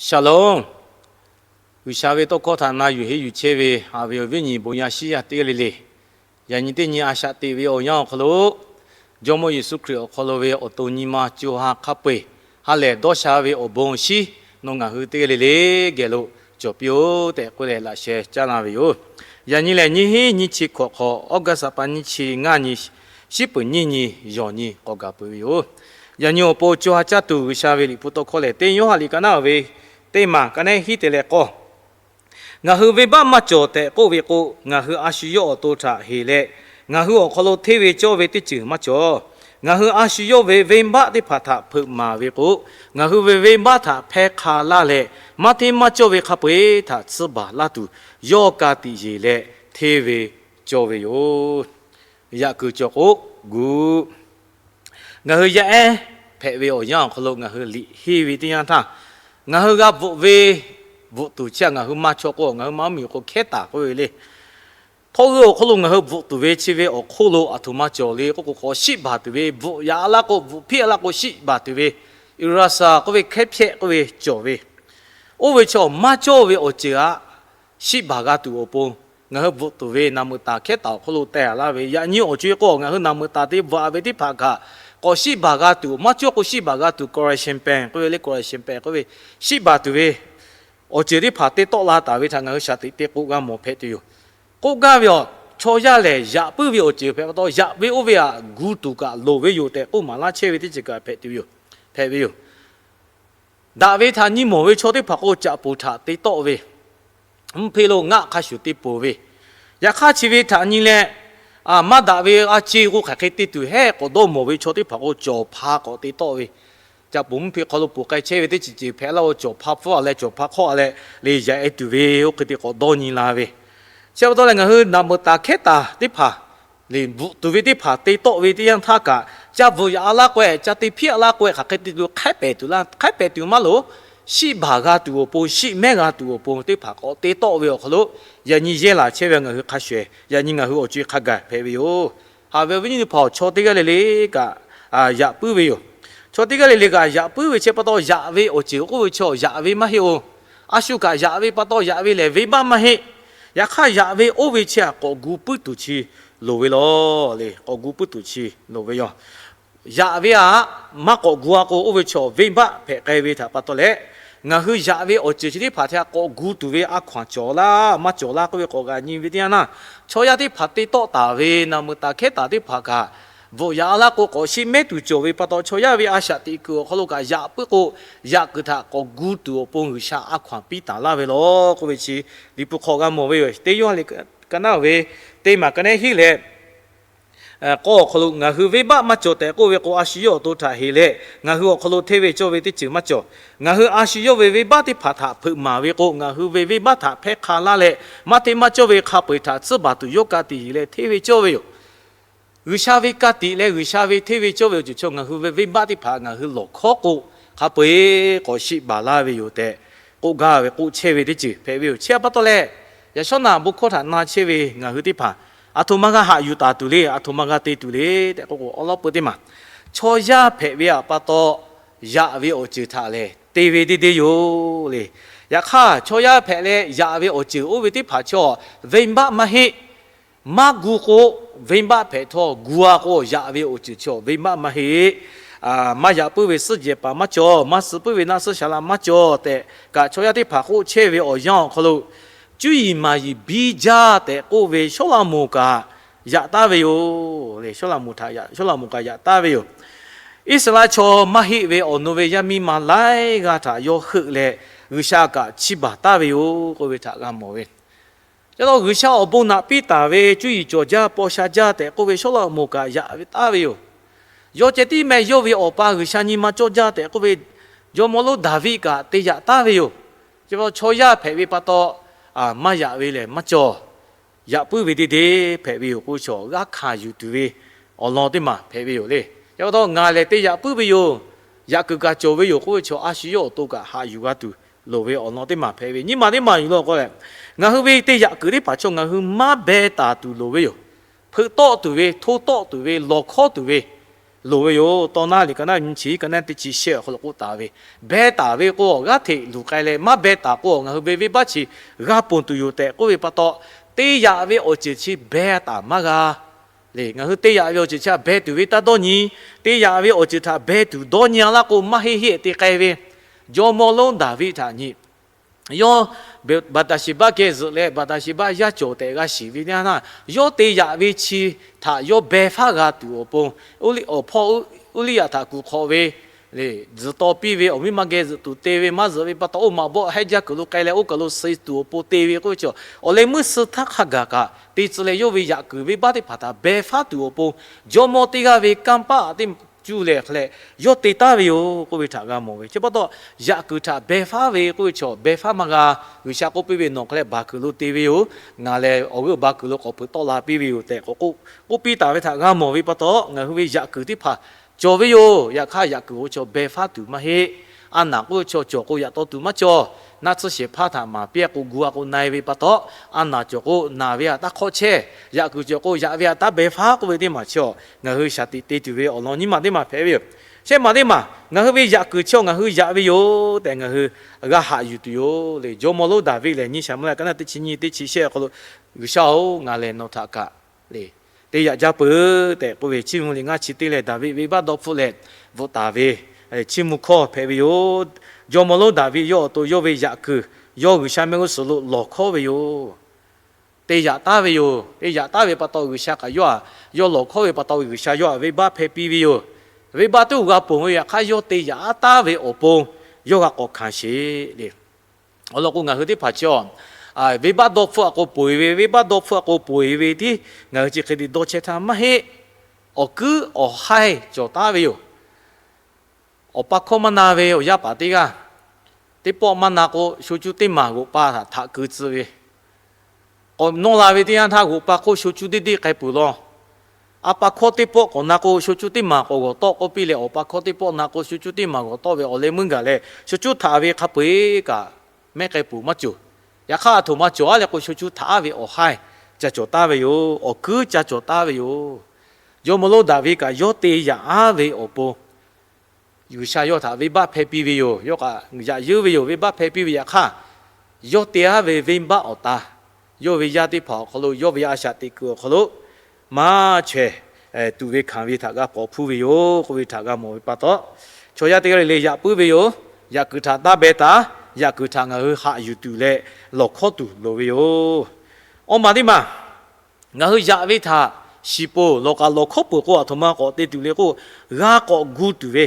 Shalom. G'uiˬsha ve tawˇ hkawˇ htaꞈ na yuˬ henˇ yuˬ chehˇ ve haꞈ ve awˬ viˉ awˬ nyi bon yaˇ shiˉ yaˇ teˇ g'aˇ le le, yaꞈ nyi teˇ nyi a shaꞈ teꞈ ve awˬ yanˇ awˬ hk'aw lo, Jawˇmawˇ Yeˍsuˆ Hkriꞈ awˬ hk'aw lo ve awˬ to nyi ma co ha hk'a peu-eˬ ha lehˬ dawˇ sha ve awˬ bon awˬ shinˉ, nawˬ ngaˬ hui teˇ g'aˇ le le geh lo cawˬ piˇ-oˆ tehꞈ k'oˆ leh laꞈ sheh caˉ laˇ ve yoˬ. Yaꞈ nyi lehˬ, nyiˇ hinˉ nyiˇ chi hkawꞈ hk'awꞈ, August ha pa nyiˇ chi ngaˇ nyi, shiˉ peuˍ nyiˇ nyi, yawˬ nyi k'awꞈ gaˬ peuˬ ve yoˬ. Yaꞈ nyi awˬ pon co ha caˇ tuˬ G'uiˬsha ve liꞈ hpu tawˇ hkawˇ lehˬ, teˇ Yoˇhanˬ liꞈ ka naˉ ve teˇ maˬ ka naˉ hiˉ te leh k'awˇ, Ngaˬ hui venˇbaˆ maˇ cawˬ tehꞈ k'oˆ ve k'o, ngaˬ hui a shu yawˇ awˬ to htaꞈ heˍ leh, ngaˬ hui awˬ hk'aw lo hteˇ ve cawˇ ve teˇ ceuˬ maˇ cawˬ. Ngaˬ hui a shu yawˇ ve venˇbaˆ teˇ hpaˍ htaꞈ hpeuꞈ maˍ ve k'o, ngaˬ hui ve venˇbaˆ htaꞈ hpehˇ hk'a laˇ leh, maˇ hteˇ maˇ cawˇ ve hk'a peu-eˬ htaꞈ tsuhˇ baˬ laˇ tuˬ, yawˇ ka tiꞈ yeˬ leh hteˇ ve cawˇ ve yoˬ. Yaꞈ kuiˬ cawˬ k'o, gu Ngaˬ hui yaˇ ehˉ hpehꞈ ve awˬ yanˇ awˬ hk'aw lo ngaˬ hui liꞈ henˇ ve teˇ yanˇ htaˇ, ngaˬ hui g'a bvuhꞈ ve, bvuhꞈ tuˬ chi htaꞈ ngaˬ hui maˇ chawˇ k'o, ngaˬ hui maˇ mvuhˇ miˬ k'o hkehˉ taˍ k'oˆ ve le. Htawˇ hui awˬ hk'aw lo ngaˬ hui bvuhꞈ tuˬ ve chi ve awˬ hk'oˆ lo aˬ htoꞈ ma cawˬ le k'oˆ k'o, k'awꞈ shiˆ baˬ tuˬ ve, bvuhꞈ yaꞈ laˇ k'o, bvuhꞈ hpiˇ laˇ k'o shiˆ baˬ tuˬ ve, Eˍraˍsaˍ k'oˆ ve hkehˉ hpehꞈ k'oˆ ve cawˬ ve, oˇ ve chaw maˇ cawˇ ve awˬ ceuˬ htaꞈ shiˆ baˬ g'a tuˬ awˬ pon, ngaˬ hui bvuhꞈ tuˬ ve naˬ meuꞈ taˍ hkehˉ taˍ awˬ hk'aw lo teh laˇ ve, yaꞈ nyi awˬ co-e k'o, ngaˬ hui naˬ meuꞈ taˍ te bvuhꞈ-a ve teˇ hpaˍ kaꞈ, k'awꞈ shiˆ baˬ g'a tuˬ, maˇ cawˇ k'o shiˆ baˬ g'a tuˬ, correction pen k'oˆ ve le, correction pen k'oˆ ve, shiˆ baˬ tuˬ ve awˬ ceuˬ teˇ hpaˍ te tawˆ la taˍ ve htaꞈ ngaˬ hui shaˍ tiꞈ te k'o g'a mawˬ hpehꞈ tuˬ yoˬ. K'oˆ gaˇ ve, aˬ, chaw yaˇ lehˬ yaꞈ puiˉ ve awˬ ceuˬ hpehꞈ pa taw, yaꞈ ve oˇ ve htaꞈ gu tuˬ kaꞈ loˍ ve yoˬ tehꞈ k'oˆ maˍ laˇ chehˇ ve teˇ ceuˬ kaꞈ hpehꞈ tuˬ yoˬ, hpehꞈ ve yoˬ. Daꞈ ve htaꞈ nyi mawˬ ve chaw teˇ hpaˍ k'o, caꞈ poˍ htaꞈ te tawˆ ve, mvuhˇ hpe lo ngaˆ hk'a shuˍ te poˬ ve, yaꞈ hk'aˇ chi ve htaꞈ nyi leh, maˇ daꞈ ve a ce k'o hk'aˬ hk'e te tuˬ hehˉ k'awꞈ dawˇ mawˬ ve chaw teˇ hpaˍ k'o, cawˬ hpa k'awꞈ te tawˆ ve, caꞈ poˍ mvuhˇ hpe hk'aw lo poˬ k'ai chehˇ ve teˇ ceuˬ ceuˬ hpehꞈ laˇ k'o, cawˬ hpa hpfuhˇ-a leh cawˬ hpa hk'awˇ-a leh le yaꞈ-e tuˬ ve, oˇ hk'e te k'awꞈ dawˇ nyi la ve. Chi pa taw leh ngaˬ hui naˬ meuꞈ taˍ hkehˉ taˍ teˇ hpaˍ le, bvuhꞈ tuˬ ve teˇ hpaˍ te tawˆ ve teˇ yanˇ htaˇ kaꞈ, ca bvuhꞈ yaꞈ-a laˇ k'o-e, ca te hpiˇ-a laˇ k'o-e, hk'aˬ hk'e te tuˬ hk'aˉ pehˍ tuˬ laˇ, hk'aˉ pehˍ tuˬ maˇ loˍ, shiˆ baˬ g'a tuˬ awˬ pon, shiˆ mehˉ g'a tuˬ awˬ pon teˇ hpaˍ k'awꞈ te tawˆ ve awˬ hk'aw lo, yaꞈ nyi yehˇ laˬ chehˇ ve ngaˬ hui hk'a shuˍ-ehˍ, yaꞈ nyi ngaˬ hui awˬ co-e hk'a gaˬ hpehꞈ ve yoˬ. Haꞈ ve awˬ viˉ nyi teˇ hpaˍ-oˬ, chaw teˇ g'aˇ le le kaꞈ yaꞈ puiˉ ve yoˬ. Chaw teˇ g'aˇ le le kaꞈ yaꞈ puiˉ ve chi pa taw, yaꞈ ve awˬ ceuˬ k'oˆ ve chaw yaꞈ ve maˇ heˆ-oˬ. A shu kaꞈ yaꞈ ve pa taw, yaꞈ ve lehˬ venˇbaˆ maˇ heˆ. Yaꞈ hk'aˇ, yaꞈ ve oˇ ve chi htaꞈ k'awꞈ gu puiˉ tuˬ chi loˍ ve law le, k'awꞈ gu puiˉ tuˬ chi loˍ ve yoˬ. Yaꞈ ve htaꞈ maˇ k'awꞈ gu-a k'o, oˇ ve chaw venˇbaˆ hpehꞈ k'ai ve htaꞈ pa taw leh, ngaˬ hui yaꞈ ve awˬ ceuˬ chi teˇ hpaˍ htaꞈ k'awꞈ gu tuˬ ve a hkaw-anˬ cawˬ laˇ maˇ cawˬ laˇ k'oˆ ve k'awꞈ g'a nyi ve teˇ yanˇ naˇ, chaw yaˇ teˇ hpaˍ te tawˆ taˍ ve naˬ meuꞈ taˍ hkehˉ taˍ teˇ hpaˍ kaꞈ, bvuhꞈ yaꞈ-a laˇ k'o k'awꞈ shiˆ mehˉ tuˬ cawˬ ve pa taw, chaw yaˇ ve a shaꞈ teꞈ kuiˬ awˬ hk'aw lo kaꞈ yaꞈ puiˉ k'o, yaꞈ kuiˬ htaꞈ k'awꞈ gu tuˬ awˬ pon G'uiˬsha a hkaw-anˬ piˇ taˍ laˇ ve law k'oˆ ve chi, Liꞈ hpu hk'aw g'a mawˬ ve yoˬ. Teˇ Yoˇhanˬ liꞈ ka naˉ ve teˇ maˬ ka naˉ hiˉ leh k'awˇ awˬ hk'aw lo, ngaˬ hui venˇbaˆ maˇ cawˬ tehꞈ k'oˆ ve k'o, a shu yawˇ awˬ to htaꞈ heˍ leh ngaˬ hui awˬ hk'aw lo hteˇ ve cawˇ ve teˇ ceuˬ maˇ cawˬ. Ngaˬ hui a shu yawˇ ve venˇbaˆ teˇ hpaˍ htaꞈ hpeuꞈ maˍ ve k'o, ngaˬ hui ve venˇbaˆ htaꞈ hpehˇ hk'a laˇ leh, maˇ hteˇ maˇ cawˇ ve hk'a peu-eˬ htaꞈ tsuhˇ baˬ tuˬ yawˇ ka tiꞈ yeˬ leh hteˇ ve cawˇ ve yoˬ. G'uiˬsha ve ka tiꞈ leh G'uiˬsha ve hteˇ ve cawˇ ve awˬ ceuˬ chaw ngaˬ hui ve venˇbaˆ teˇ hpaˍ ngaˬ hui lawˬ hkawˉ k'o, hk'a peu-eˬ k'awꞈ shiˆ baˬ laˇ ve yoˬ tehꞈ k'oˆ gaˇ ve k'oˆ chehˇ ve teˇ ceuˬ hpehꞈ ve yoˬ. Chi pa taw leh, yaꞈ shawˉ naꞈ bon hkawˇ htaꞈ na chehˇ ve ngaˬ hui teˇ hpaˍ, aˬ htoꞈ ma g'a haꞈ yuˬ taˍ tuˬ le, aˬ htoꞈ ma g'a te tuˬ le tehꞈ k'oˆ k'o, awˉ lawˉ peu teˇ maˬ chaw yaˇ hpehꞈ ve htaꞈ pa taw, yaꞈ ve awˬ ceuˬ htaꞈ lehˬ te ve deˇ deˇ yoˬ le. Yaꞈ hk'aˇ, chaw yaˇ hpehꞈ leh yaꞈ ve awˬ ceuˬ oˇ ve teˇ hpaˍ chaw venˇbaˆ maˇ heˆ. Maˇ gu k'o, venˇbaˆ hpehꞈ htawˇ, gu-a k'o yaꞈ ve awˬ ceuˬ chaw venˇbaˆ maˇ heˆ. Maˇ yaꞈ puiˉ ve suhˉ jehˬ paˍ maˇ cawˬ, maˇ suh puiˉ ve naˆ suhˉ shaˍ laꞈ maˇ cawˬ tehꞈ kaꞈ, chaw yaˇ teˇ hpaˍ k'oˆ chehˇ ve awˬ yanˇ awˬ hk'aw lo, cuˇ yiˍ maˍ yiˍ biˇ jaˇ tehꞈ k'oˆ ve Sawˉlaꞈmonˍ kaꞈ yaꞈ taˍ ve yoˬ le. Sawˉlaꞈmonˍ htaꞈ, Sawˉlaꞈmonˍ kaꞈ yaꞈ taˍ ve yoˬ. Iˉsaˍreˍlaˆ chaw maˇ heˆ ve awˬ nu ve yaˇ miˇ ma laiˉ g'aˇ htaꞈ yawˇ heuˆ leh, G'uiˬsha kaꞈ chiˇ baˬ taˍ ve yoˬ k'oˆ ve htaꞈ g'a mawˬ ve. Ca taw G'uiˬsha awˬ bon naꞈ piˇ taˍ ve cuˇ yiˍ cawˬ jaˇ paw sha jaˇ tehꞈ k'oˆ ve Sawˉlaꞈmonˍ kaꞈ yaꞈ ve taˍ ve yoˬ. Yawˇ ceh tiˉ meh yawˇ ve awˬ pa G'uiˬsha nyi ma cawˇ jaˇ tehꞈ k'oˆ ve jawˇmawˇ lonˉ Daˍviˆ kaꞈ te yaꞈ taˍ ve yoˬ. Chi pa taw chaw yaˇ hpehꞈ ve pa taw, maˇ yaꞈ ve lehˬ maˇ cawˬ. Yaꞈ puiˉ ve deˇ deˇ hpehꞈ ve yoˬ k'o, chaw g'aˇ hkanˍ yuˬ tuˬ ve awˬ lawn teˇ maˬ hpehꞈ ve yoˬ le. Chi pa taw ngaˬ lehˬ te yaꞈ puiˉ ve yoˬ, yaꞈ kuiˬ kaꞈ cawˬ ve yoˬ k'oˆ ve chaw a shu yawˇ awˬ to kaꞈ haꞈ yuˬ g'a tuˬ loˍ ve awˬ lawn teˇ maˬ hpehꞈ ve. Nyi ma teˇ maˬ yuˬ law k'o leh, ngaˬ hui ve te yaꞈ kuiˬ teˇ hpaˍ chaw ngaˬ hui maˇ beh taˍ tuˬ loˍ ve yoˬ. Hpeuꞈ tawˆ tuˬ ve, hto tawˆ tuˬ ve, lawˬ hkawˉ tuˬ ve, loˍ ve yoˬ. Tawˇ naˉ liꞈ ka naˉ nyi chi ka naˉ teˇ chi shehˆ awˬ hk'aw lo k'oˆ taˍ ve, beh taˍ ve k'o, g'aˇ hteꞈ luˬ k'ai leh maˇ beh taˍ k'o, ngaˬ hui ve venˇbaˆ chi g'a ponˬ tuˬ yoˬ tehꞈ k'oˆ ve pa taw, te yaꞈ ve awˬ ceuˬ chi beh taˍ maˇ g'a le. Ngaˬ hui te yaꞈ ve awˬ ceuˬ chi htaꞈ beh tuˬ ve taˇ dawˇ nyi. Te yaꞈ ve awˬ ceuˬ htaꞈ beh tuˬ dawˇ nyi a laˇ k'o, maˇ heˆ heˆ te k'ai ve jawˇmawˇ lonˉ Daˍviˆ htaꞈ nyi. Yawˇ Baˍtaˍsheˍbaˆ geh zuhꞈ leh, Baˍtaˍsheˍbaˆ yaˇ cawˬ tehꞈ g'a shiˍ ve teˇ yanˇ htaˇ, yawˇ te yaꞈ ve chi htaꞈ yawˇ beh faˉ g'a tuˬ awˬ pon, awˬ hpawˇ Uˇliˇyaꞈ htaꞈ kuˬ hk'awꞈ ve, zuhꞈ taw piˇ ve, awˬ miˇ ma geh zuhꞈ tuˬ te ve, maˇ zuhꞈ ve pa taw, oˇ maꞈ bawˆ hehˉ jaˇ kuiˬ lo k'ai leh oˇ kaˬ lo suh tuˬ awˬ pon te ve k'oˆ ve chi, awˬ leh meuˇ suh htaˇ hk'a gaˬ kaꞈ te tcuh leh, yawˇ ve yaꞈ kuiˬ venˇbaˆ teˇ hpaˍ htaꞈ beh faˉ tuˬ awˬ pon, jawˇmawˇ teˇ g'aˇ ve kanˇ paˆ teˇ cuˇ leh hk'e leh yawˇ te taˍ ve yoˬ k'oˆ ve htaꞈ g'a mawˬ ve. Chi pa taw, yaꞈ kuiˬ htaꞈ beh faˉ ve k'oˆ ve chaw, beh faˉ maˇ g'a. G'uiˬsha k'oˆ piˇ ve, Nawˬ hk'e leh baˬ kuiˬ lo te ve yoˬ. Ngaˬ lehˬ awˬ g'euˆ baˬ kuiˬ lo k'awꞈ hpeuꞈ tawˆ la piˇ ve yoˬ tehꞈ k'oˆ piˇ taˍ ve htaꞈ g'a mawˬ ve pa taw, ngaˬ hui ve yaꞈ kuiˬ teˇ hpaˍ cawˬ ve yoˬ. Yaꞈ hk'aˇ, yaꞈ kuiˬ k'oˆ ve chaw beh faˉ tuˬ maˇ heˆ. A naˍ k'oˆ ve chaw cawˬ k'o, yaꞈ taw tuˬ maˇ cawˬ. Naˆ tsuhˇ shehˍ hpaˇ htaꞈ maˍ piˇ k'o, gu a k'o na-e ve pa taw, a naˍ cawˬ k'o, naˍ ve htaꞈ taˇ hk'awˇ chehˇ. Yaꞈ kuiˬ cawˬ k'o, yaꞈ ve htaꞈ taˇ beh faˉ k'oˆ ve teˇ maˬ chi, ngaˬ hui shaˍ tiꞈ te tuˬ ve awˬ lawn nyiˇ maˬ teˇ maˬ hpehꞈ ve yoˬ. Shehˆ maˬ teˇ maˬ, ngaˬ hui ve yaꞈ kuiˬ chi ngaˬ hui yaꞈ ve yoˬ tehꞈ ngaˬ hui g'a haꞈ yuˬ tuˬ yoˬ le. Jawˇmawˇ lonˉ Daˍviˆ lehˬ, nyiˇ Saˍmo-eˍlaˆ ka naˉ teˇ chi nyiˇ, teˇ chi shehˆ awˬ hk'aw lo, G'uiˬsha-oˬ, ngaˬ lehˬ nawˬ htaꞈ kaꞈ le, te yaꞈ jaˇ peuˬ tehꞈ k'oˆ ve, chiˇ mvuh liꞈ ngaˇ chi teˇ leh, Daˍviˆ venˇbaˆ dawˇ hpfuhˆ leh bvuhꞈ taˍ ve chiˇ mvuh hkawˇ hpehꞈ ve yoˬ. Jawˇmawˇ lonˉ Daˍviˆ yawˇ awˬ to yawˇ ve yaꞈ kuiˬ, yawˇ G'uiˬsha mehˆ g'uˇ suhˍ lo lawˬ hkawˉ ve yoˬ. Te yaꞈ taˍ ve yoˬ. Te yaꞈ taˍ ve pa taw, G'uiˬsha kaꞈ yawˇ htaꞈ, yawˇ lawˬ hkawˉ ve pa taw, G'uiˬsha yawˇ htaꞈ venˇbaˆ hpehˇ piˇ ve yoˬ. Venˇbaˆ teˇ g'aˇ g'a ponˬ ve yaꞈ hk'aˇ, yawˇ te yaꞈ taˍ ve awˬ pon yawˇ g'a k'awꞈ hkanˍ sheˍ le. Awˬ lawn k'o, ngaˬ hui teˇ hpaˍ chi, venˇbaˆ dawˇ hpfuhˆ a k'o ponˬ-e ve, venˇbaˆ dawˇ hpfuhˆ a k'o ponˬ-e ve tiˉ ngaˬ hui chi hk'e te dawˇ chehˇ htaˇ maˇ heˆ. Awˬ kuiˉ awˬ haiˇ cawˬ taˍ ve yoˬ. Awˬ pa hkawˇ maˇ na ve awˬ yaˇ paˍ teˇ g'aˇ, teˇ pawˆ maˇ na k'o, sho cuˇ teˇ maˬ g'oꞈ pa htaꞈ htaꞈ keu tcuh ve, k'awꞈ nawˇ la ve teˇ yanˇ htaˇ, g'oꞈ pa hk'oˆ sho cuˇ deˇ deˇ k'ai peuˬ law. A pa hkawˇ teˇ pawˆ k'awꞈ na k'o, sho cuˇ teˇ maˬ k'awꞈ g'awˬ tawˆ k'oˆ piˇ leh, awˬ pa hkawˇ teˇ pawˆ na k'o, sho cuˇ teˇ maˬ g'awˬ tawˆ ve awˬ leh meuˇ gaˬ leh, sho cuˇ htaꞈ ve hk'a peu-eˬ kaꞈ mehˉ k'ai peuˬ maˇ cawˬ. Yaꞈ hk'aˇ, a htoꞈ ma cawˬ a leh k'o, sho cuˇ htaꞈ a ve awˬ haiˇ ca cawˬ taˍ ve yoˬ. Awˬ kuiˉ ca cawˬ taˍ ve yoˬ. Jawˇmawˇ lonˉ Daˍviˆ kaꞈ yawˇ te yaꞈ a ve awˬ pon G'uiˬsha yawˇ htaꞈ venˇbaˆ hpehˇ piˇ ve yoˬ. Yawˇ kaꞈ yaꞈ yeuˉ ve yoˬ. Venˇbaˆ hpehˇ piˇ ve yaꞈ hk'aˇ, yawˇ te a ve venˇbaˆ awˬ ta, yawˇ ve yaˇ teˇ hpaˍ awˬ hk'aw lo, yawˇ ve a shaꞈ teꞈ kuiˬ awˬ hk'aw lo maˇ chaweh tuˬ ve hkanˍ ve htaꞈ g'a k'awꞈ hpuˇ ve yoˬ k'oˆ ve htaꞈ g'a mawˬ ve pa taw, chaw yaˇ teˇ g'aˇ le le yaꞈ puiˉ ve yoˬ. Yaꞈ kuiˬ htaꞈ taˇ beh taˍ. Yaꞈ kuiˬ htaꞈ ngaˬ hui haꞈ yuˬ tuˬ leh lawˬ hkawˉ tuˬ loˍ ve yoˬ. Awˬ maˬ teˇ maˬ, ngaˬ hui yaꞈ ve htaꞈ shiˍ peuˬ, lawˬ k'aꞈ lawˬ hkawˉ peuˬ k'o, a htoꞈ ma k'awꞈ te tuˬ le k'o, g'a k'awꞈ gu tuˬ ve,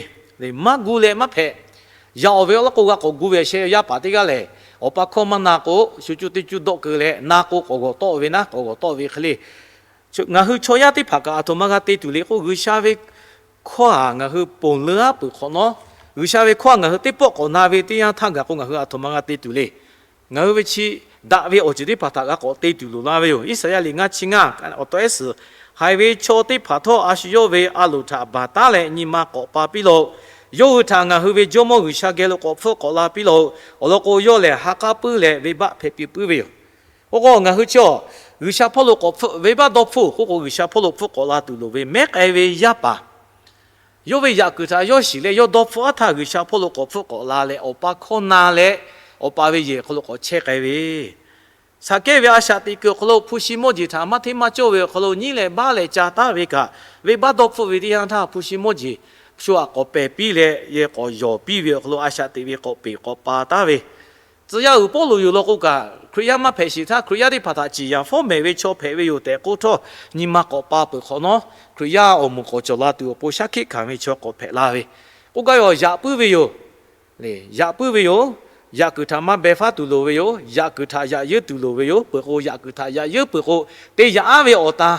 maˇ gu leh maˇ hpehꞈ. Yaꞈ-oˬ ve awˬ lawn k'o, g'a k'awꞈ gu ve sheh yaˇ paˍ teˇ g'aˇ lehˬ, awˬ pa hkawˇ maˇ na k'o, sho cuˇ teˇ cuˇ dawˆ keu leh na k'o, k'awꞈ g'awˬ tawˆ ve naˉ, k'awꞈ g'awˬ tawˆ ve hk'e le. Ngaˬ hui chaw yaˇ teˇ hpaˍ kaꞈ a htoꞈ ma g'a te tuˬ le k'o, G'uiˬsha ve hkawˇ htaꞈ ngaˬ hui ponˬ leuˉ aˉ peuˬ hk'awꞈ nawˉ, G'uiˬsha ve hkawˇ htaꞈ ngaˬ hui teˇ pawˆ k'awꞈ na ve teˇ yanˇ htaˇ gaˬ k'o, ngaˬ hui a htoꞈ ma g'a te tuˬ le. Ngaˬ hui ve chi daꞈ ve awˬ ceuˬ teˇ hpaˍ htaꞈ g'a k'awꞈ te tuˬ loˍ laˇ ve yoˬ. Iˉsaˍyaˆ liꞈ ngaˇ chi ngaˇ awˬ taw ehˉ suhˍ, Haiˬ ve chaw teˇ hpaˍ htawˇ, a shu yawˇ ve a loˍ htaꞈ baˬ taˉ leh nyi ma k'awꞈ pa piˇ loˬ. Yawˇ hui htaꞈ ngaˬ hui ve Jawˇmawˇ G'uiˬsha geh lo k'awꞈ hpfuhˆ k'awꞈ la piˇ loˬ. Awˬ lawn k'o, yawˇ lehˬ ha k'aˉ puiˉ leh venˇbaˆ hpehˇ piˇ puiˉ ve yoˬ. Oˇ k'o, ngaˬ hui chi a, G'uiˬsha hpawˇ lo k'awꞈ hpfuhˆ, venˇbaˆ dawˇ hpfuhˆ k'oˆ k'o, G'uiˬsha hpawˇ lo hpfuhˆ k'awꞈ la tuˬ loˍ ve mehˉ k'ai ve yaˇ paˍ, yawˇ ve yaꞈ kuiˬ htaꞈ yawˇ shiˍ leh yawˇ dawˇ hpfuhˆ aˉ htaˇ, G'uiˬsha hpawˇ lo k'awꞈ hpfuhˆ k'awꞈ la leh, awˬ pa hkawˇ na leh, awˬ pa ve yehˬ hk'aw lo k'awꞈ chehˇ k'ai ve, Saˍkehˇ ve a shaꞈ teꞈ kuiˬ awˬ hk'aw lo hpu shi mawˇ jeˬ htaꞈ maˇ hteˇ maˇ cawˇ ve awˬ hk'aw lo nyiˉ leh baˆ leh ca taˍ ve kaꞈ, venˇbaˆ dawˇ hpfuhˆ ve teˇ yanˇ htaˇ, hpu shi mawˇ jeˬ shu aꞈ k'awꞈ pehˬ piˇ leh, yehˬ k'awꞈ yawˬ piˇ ve awˬ hk'aw lo a shaꞈ teꞈ ve k'awꞈ peˬ k'awꞈ pa taˍ ve, tcuh yaˇ uiˍ Pawˇluꞈ yoˬ law k'o kaꞈ, Hkriꞈ yaˇ maˇ hpehꞈ shiˍ htaˇ, Hkriꞈ yaˇ teˇ hpaˍ htaꞈ ciˍ yanˍ fawˉ mehˍ ve chaw hpehꞈ ve yoˬ tehꞈ k'oˆ htawˇ, nyi ma k'awꞈ pa peuˬ hk'awꞈ nawˉ, Hkriꞈ yaˇ awˬ moˍ k'awꞈ cawˬ la tuˬ awˬ pon shaˉ hkiˆ hkanˍ ve chaw k'awꞈ hpehꞈ la ve, k'oˆ gaˇ ve awˬ yaꞈ puiˉ ve yoˬ. Yaꞈ puiˉ ve yoˬ. Yaꞈ kuiˬ htaꞈ maˇ beh faˉ tuˬ loˍ ve yoˬ. Yaꞈ kuiˬ htaꞈ yaꞈ yeuˉ tuˬ loˍ ve yoˬ. Peuˬ k'o, yaꞈ kuiˬ htaꞈ yaꞈ yeuˉ peuˬ k'o, te yaꞈ aˉ ve awˬ ta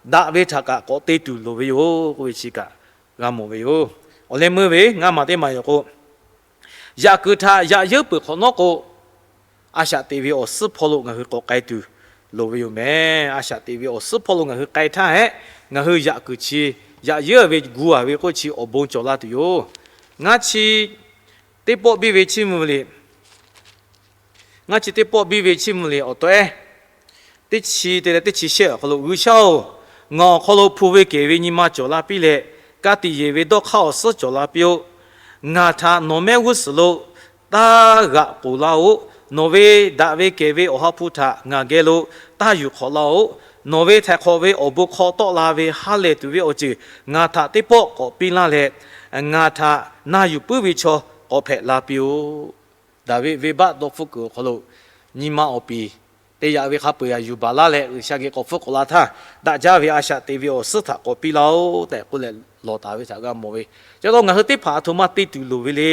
daꞈ ve htaꞈ kaꞈ k'awꞈ te tuˬ loˍ ve yoˬ k'oˆ ve chi kaꞈ g'a mawˬ ve yoˬ. Awˬ leh meuˇ ve ngaˇ maˬ teˇ maˬ yoˬ k'o, yaꞈ kuiˬ htaꞈ yaꞈ yeuˉ peuˬ hk'awꞈ nawˉ k'o, a shaꞈ teꞈ ve awˬ suhˉ hpawˇ lo ngaˬ hui k'awꞈ k'ai tuˬ loˍ ve yoˬ mehˍ. A shaꞈ teꞈ ve awˬ suhˉ hpawˇ lo ngaˬ hui k'ai htaˇ hehꞈ, ngaˬ hui yaꞈ kuiˬ chi yaꞈ yeuˉ ve gu a ve k'oˆ chi awˬ bon cawˬ la tuˬ yoˬ. Ngaˇ chi teˇ pawˆ biˇ ve chiˇ mvuh le. Ngaˇ chi teˇ pawˆ biˇ ve chiˇ mvuh le awˬ taw ehˉ, teˇ chi te leh teˇ chi shehˆ awˬ hk'aw lo, G'uiˬsha-oˬ, ngaˬ awˬ hk'aw lo hpu ve kehˬ ve nyi ma cawˬ la piˇ leh, ka tiꞈ yeˬ ve dawˇ hk'aˇ awˬ suhˉ cawˬ la piˇ-oˆ. Ngaˬ htaꞈ nawˬ mehˆ g'uˇ suhˍ lo taˇ g'aꞈ k'oˍ laˇ-oˆ. Nawˬ ve daꞈ ve kehˬ ve awˬ ha hpu htaꞈ ngaˬ geh lo taˇ yuˬ hk'awꞈ laˇ-oˆ. Nawˬ ve htaiˍ hk'awꞈ ve awˬ bon hk'aw tawˆ la ve ha lehˬ tuˬ ve awˬ ceuˬ ngaˬ htaꞈ teˇ pawˆ k'awꞈ piˇ laˇ leh, ngaˬ htaꞈ na yuˬ puiˉ ve chaw k'awꞈ hpehꞈ la piˇ-oˆ. Daˍviˆ venˇbaˆ dawˇ hpfuhˆ kuiˬ awˬ hk'aw lo nyi ma awˬ piˍ te yaꞈ ve hk'a peu-eˬ htaꞈ yuˬ baˬ laˇ leh, G'uiˬsha geh k'awꞈ hpfuhˆ k'awꞈ la htaˇ, daꞈ jaˇ ve a shaꞈ te ve awˬ suhˉ htaꞈ k'awꞈ piˇ laˇ-oˆ tehꞈ k'oˆ leh lawˬ taˍ ve htaꞈ g'a mawˬ ve. Chi pa taw ngaˬ hui teˇ hpaˍ aˬ htoꞈ ma te tuˬ loˍ ve le.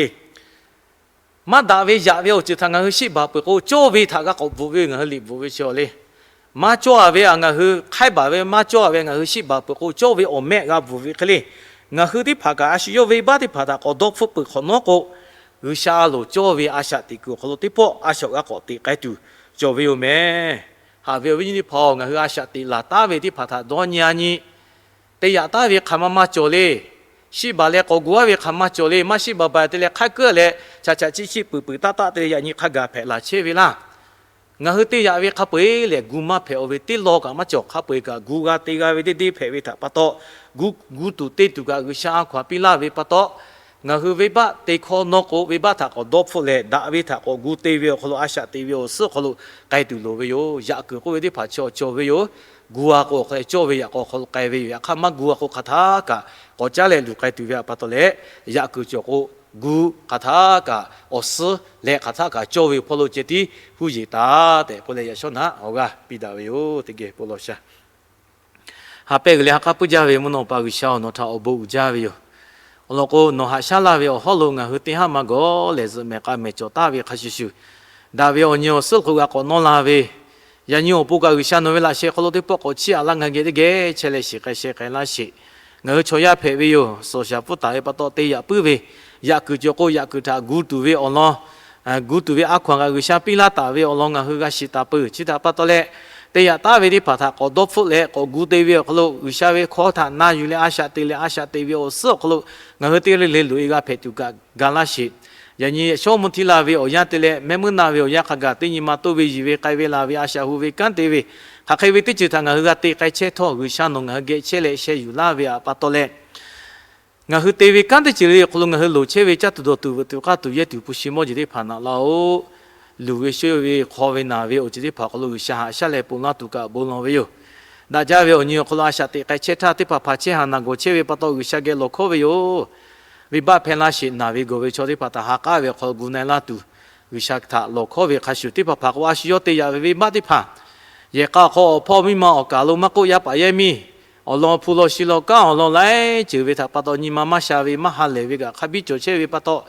Maˇ daꞈ ve yaꞈ ve awˬ ceuˬ htaꞈ ngaˬ hui shiˆ baˬ peuˬ k'o, cawˇ ve htaꞈ g'a k'awꞈ bvuhꞈ ve ngaˬ hui liꞈ bvuhꞈ ve chi awˬ le. Maˇ cawˇ-a ve ngaˬ hui hk'aiˉ baˬ ve, maˇ cawˇ-a ve ngaˬ hui shiˆ baˬ peuˬ k'o, cawˇ ve awˬ mehˆ g'a bvuhꞈ ve hk'e le. Ngaˬ hui teˇ hpaˍ kaꞈ a shu yawˇ venˇbaˆ teˇ hpaˍ htaꞈ k'awꞈ dawˇ hpfuhˆ peuˬ hk'awꞈ nawˉ k'o, G'uiˬsha a loˍ cawˇ ve a shaꞈ teꞈ kuiˬ awˬ hk'aw lo teˇ pawˆ a shaꞈ g'a k'awꞈ teꞈ k'ai tuˬ cawˬ ve yoˬ mehˍ. Haꞈ ve awˬ viˉ nyi teˇ hpaˍ-oˬ, ngaˬ hui a shaꞈ teꞈ laˬ taˉ ve teˇ hpaˍ htaꞈ dawˇ nyi-a nyi, te yaꞈ taˉ ve hk'aˬ ma maˇ cawˬ le. Shiˆ baˬ leh k'awꞈ gu-a ve hk'aˬ maˇ cawˬ le. Maˇ shiˆ baˬ baˬ te leh hk'aˉ keuˉ leh chaꞈ chaꞈ chiˆ chiˆ peuˬ peuˬ taˆ taˆ te leh yaꞈ nyi hk'a gaˬ hpehꞈ laˬ chehˇ ve laˇ. Ngaˬ hui te yaꞈ ve hk'a peu-eˬ lehˬ, gu maˇ hpehꞈ-o ve teˇ law kaꞈ maˇ cawˬ. Hk'a peu-eˬ kaꞈ gu g'a te g'a ve deˇ deˇ hpehꞈ ve htaꞈ pa taw, gu tuˬ te tuˬ kaꞈ G'uiˬsha a hkaw-anˬ piˇ laˇ ve pa taw, ngaˬ hui venˇbaˆ te hkawˇ nawˉ k'o, venˇbaˆ htaꞈ k'awꞈ dawˇ hpfuhˆ leh, daꞈ ve htaꞈ k'awꞈ gu te ve awˬ hk'aw lo a shaꞈ teꞈ ve awˬ suhˉ awˬ hk'aw lo k'ai tuˬ loˍ ve yoˬ. Yaꞈ kuiˬ k'oˆ ve teˇ hpaˍ chaw cawˬ ve yoˬ. Gu-a k'o awˬ hk'aw lo cawˇ ve yaꞈ k'aw hk'aw lo k'ai ve yoˬ. Yaꞈ hk'aˇ maˇ gu-a k'o hk'aˬ htaˇ kaꞈ k'awꞈ caˉ leh luˬ k'ai tuˬ ve htaꞈ pa taw leh, yaꞈ kuiˬ cawˬ k'o gu hk'aˬ htaˇ kaꞈ awˬ suhˉ leh hk'aˬ htaˇ kaꞈ cawˇ ve awˬ hk'aw lo ceh tiˉ huˉ yeˬ taˍ tehꞈ k'oˆ leh yaꞈ shawˉ naꞈ awˬ g'aˇ piˇ daꞈ ve yoˬ. Teˇ geh bon lawˬ sha. Ha pehˇ g'uiˬ leh ha k'aˉ puiˉ jaˇ ve mvuhˇ naw pa G'uiˬsha-oˬ, nawˬ htaꞈ awˬ bon uiˍ jaˇ ve yoˬ. Awˬ lawn k'o, nawˬ haꞈ shaˉ laˇ ve awˬ hawˉ lo ngaˬ hui teˇ haˉ ma gawˬ lehˬ zuhꞈ mehˍ k'a mehˍ cawˬ taˍ ve hk'a shuˍ shuˍ, daꞈ ve awˬ nyi awˬ suhˉ hk'aw lo g'a k'awꞈ nawˇ la ve, yaꞈ nyi awˬ pon kaꞈ G'uiˬsha nawˬ ve laꞈ sheh hk'aw lo teˇ pawˆ k'awꞈ chiˇ aꞈ laˇ ngaˬ hui geh teˇ geh chehˇ leh shiˍ k'ai sheh k'ai laˇ sheˍ. Ngaˬ hui chaw yaˇ hpehꞈ ve yoˬ. Suhˍ shaˍ pfuhˇ taˍ ve pa taw te yaꞈ puiˉ ve, yaꞈ kuiˬ cawˬ k'o yaꞈ kuiˬ htaꞈ gu tuˬ ve awˬ lawn, gu tuˬ ve a hkaw-anˬ kaꞈ G'uiˬsha piˇ laˇ taˍ ve awˬ lawn ngaˬ hui g'a shiˍ taˍ peuˬ. Chi htaꞈ pa taw leh, te yaꞈ taˉ ve teˇ hpaˍ htaꞈ k'awꞈ dawˇ hpfuhˆ leh k'awꞈ gu te ve awˬ hk'aw lo, G'uiˬsha ve hkawˇ htaꞈ na yuˬ leh a shaꞈ teꞈ leh a shaꞈ teꞈ ve awˬ suhˉ awˬ hk'aw lo ngaˬ hui teˇ g'aˇ le le loꞈ-e g'a hpehꞈ tuˬ kaꞈ ga laˇ sheˍ. Yaꞈ nyi shawˉ mvuhˇ htiˇ la ve awˬ yanˇ te leh mehˆ meuˇ na ve awˬ yanˇ hk'a gaˬ teˇ nyi ma toˇ ve yiˬ ve k'ai ve laˬ ve a shaꞈ hu ve kanˉ te ve, hk'aˬ hk'e ve teˇ ceuˬ htaꞈ ngaˬ hui g'a te k'ai chehˇ htawˇ, G'uiˬsha nawˬ ngaˬ hui geh chehˇ leh sheh yuˬ laˇ ve htaꞈ pa taw leh, ngaˬ hui te ve kanˉ teˇ ceuˬ le awˬ hk'aw lo ngaˬ hui loˍ chehˇ ve caˇ tuˬ dawˬ tuˬ veuꞈ tuˬ k'aˇ tuˬ yehˇ tuˬ hpu shi mawˇ jeˬ teˇ hpaˍ naꞈ laˇ-oˆ. Luˬ ve shoˆ ve hk'aw ve naˬ ve awˬ ceuˬ teˇ hpaˍ awˬ hk'aw lo G'uiˬsha haꞈ shaˉ leh ponˬ laˇ tuˬ kaꞈ bon lawˬ ve yoˬ. Daꞈ jaˇ ve awˬ nyi awˬ hk'aw lo a shaꞈ teꞈ k'ai chehˇ htaˇ, teˇ hpaˍ hpaˍ chehˇ haˍ naˬ gawˬ chehˇ ve pa taw G'uiˬsha geh lawˬ hkawˉ ve yoˬ. Venˇbaˆ hpehˇ laˇ sheˍ. Naˬ ve gawˬ ve chaw teˇ hpaˍ htaꞈ ha k'aˉ ve awˬ hk'aw lo gu na-e laˇ tuˬ, G'uiˬsha htaꞈ lawˬ hkawˉ ve hk'a shuˍ, teˇ hpaˍ hpaˍ k'o a shu yawˇ te yaꞈ ve venˇbaˆ teˇ hpaˍ yehˬ k'a awˬ hk'aw awˬ hpawˇ miˇ ma awˬ kaˍ lo maˇ k'oˆ, yaˇ paˍ yaˇ miˇ awˬ lawn hpu law shi law kanˉ awˬ lawn laiˉ ceuˬ ve htaꞈ pa taw nyi ma maˇ sha ve maˇ ha lehˬ ve kaꞈ hk'a biˇ cawˬ chehˇ ve pa taw,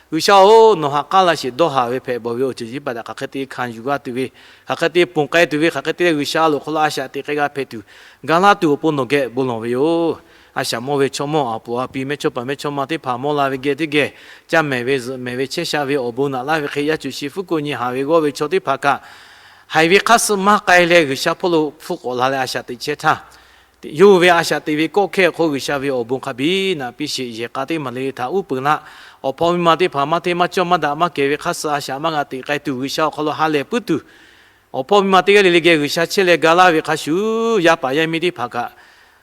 G'uiˬsha-oˬ, nawˬ ha k'aˉ laˇ sheˍ dawˇ haˍ ve hpehꞈ bawˬ ve awˬ ceuˬ teˇ hpaˍ htaꞈ hk'aˬ hk'e te hkanˍ yuˬ g'a tuˬ ve, hk'aˬ hk'e te ponˬ k'ai tuˬ ve, hk'aˬ hk'e te leh G'uiˬsha a loˍ hk'aw lo a shaꞈ teꞈ k'ai g'a hpehꞈ tuˬ, ga laˇ tuˬ awˬ pon nawˬ geh bon lawˬ ve yoˬ. A shaꞈ mawˇ ve chaw mawˇ aˬ poˍ aˬ pi mehˇchawˇ paˍ mehˇchawˇma teˇ hpaˍ mawˇ la ve geh teˇ geh, caˇ mehˍ ve zuhꞈ mehˍ ve chehˇ sha ve awˬ bon naꞈ laˇ ve hk'e, yaˇ cuˬ shi fuˉ ko nyi haˍ ve g'awˇ ve chaw teˇ hpaˍ kaꞈ, haiˬ ve hk'aˇ suh maˇ k'ai leh G'uiˬsha hpawˇ lo hpfuhˆ k'awꞈ la leh a shaꞈ teꞈ chehˇ htaˇ, yawˇ hui ve a shaꞈ teꞈ ve kawˆ hkehˇ awˬ hk'aw G'uiˬsha ve awˬ bon hk'a biˇ naꞈ piˇ sheˍ. Yehˬ k'a teˇ maˬ le le htaꞈ uˉ peunˍ laˇ. Awˬ hpawˇ miˇ ma teˇ hpaˍ maˇ hteˇ maˇ cawˇ maˇ daꞈ maˇ kehˬ ve hk'aˇ suh a shaꞈ maˇ g'a teꞈ k'ai tuˬ, G'uiˬsha awˬ hk'aw lo ha lehˬ puiˉ tuˬ, awˬ hpawˇ miˇ ma teˇ g'aˇ le le geh G'uiˬsha chehˇ leh ga laˇ ve hk'a shuˍ, yaˇ paˍ yaˇ miˇ teˇ hpaˍ kaꞈ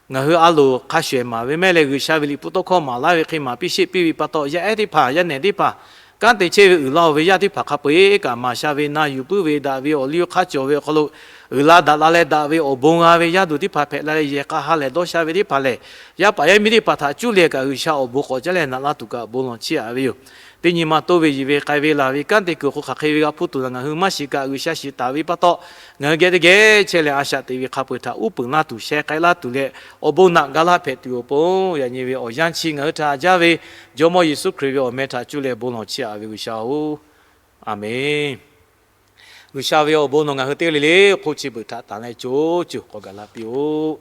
ngaˬ hui a loˍ hk'a shawehˍ maˍ ve mehˆ leh G'uiˬsha ve liꞈ hpu tawˇ hkawˇ maˍ laˇ ve hk'e maˍ piˇ sheˆ piˇ ve pa taw, yaˇ ehˉ teˇ hpaˍ yaˇ nehˬ teˇ hpaˍ kanˉ te chehˇ ve uiˍ la-oˬ ve yaˇ teˇ hpaˍ hk'a peu-eˬ kaꞈ maˍ sha ve na yuˬ puiˉ ve daꞈ ve awˬ liˇ hk'aˇ cawˬ ve awˬ hk'aw lo uiˍ la daꞈ la leh daꞈ ve awˬ bon g'a ve yaˇ duˬ teˇ hpaˍ hpehꞈ la leh yehˬ k'a ha lehˬ dawˇ sha ve teˇ hpaˍ lehˬ, yaˇ paˍ yaˇ miˇ teˇ hpaˍ htaꞈ cuˇ leh kaꞈ G'uiˬsha awˬ bon k'awꞈ caˉ leh naꞈ laˇ tuˬ kaꞈ bon lawˬ chiˇ aꞈ ve yoˬ. Teˇ nyi ma toˇ ve yiˬ ve k'ai ve laˬ ve kanˉ te kuiˬ hk'o hk'aˬ hk'e ve g'a hpuˇ tuˬ laˬ ngaˬ hui maˇ shiˍ kaꞈ G'uiˬsha shiˍ taˍ ve pa taw, ngaˬ hui geh teˇ geh chehˇ leh a shaꞈ teꞈ ve hk'a peu-eˬ htaꞈ uˉ peunˍ laˇ tuˬ, sheh k'ai laˇ tuˬ leh awˬ bon naꞈ ga laˇ hpehꞈ tuˬ awˬ pon, yaꞈ nyi ve awˬ yanˇ chi ngaˬ hui htaꞈ haꞈ jaˇ ve Jawˇmawˇ Yeˍsuˆ Hkriꞈ ve awˬ meh htaꞈ cuˇ leh bon lawˬ chiˇ aꞈ ve G'uiˬsha-oˬ, Aˍmenˍ. G'uiˬsha ve awˬ bon nawˬ ngaˬ hui teˇ g'aˇ le le hk'oˆ chi beuꞈ htaꞈ tanˍ leh co co k'awꞈ gaˬ la piˇ-oˆ.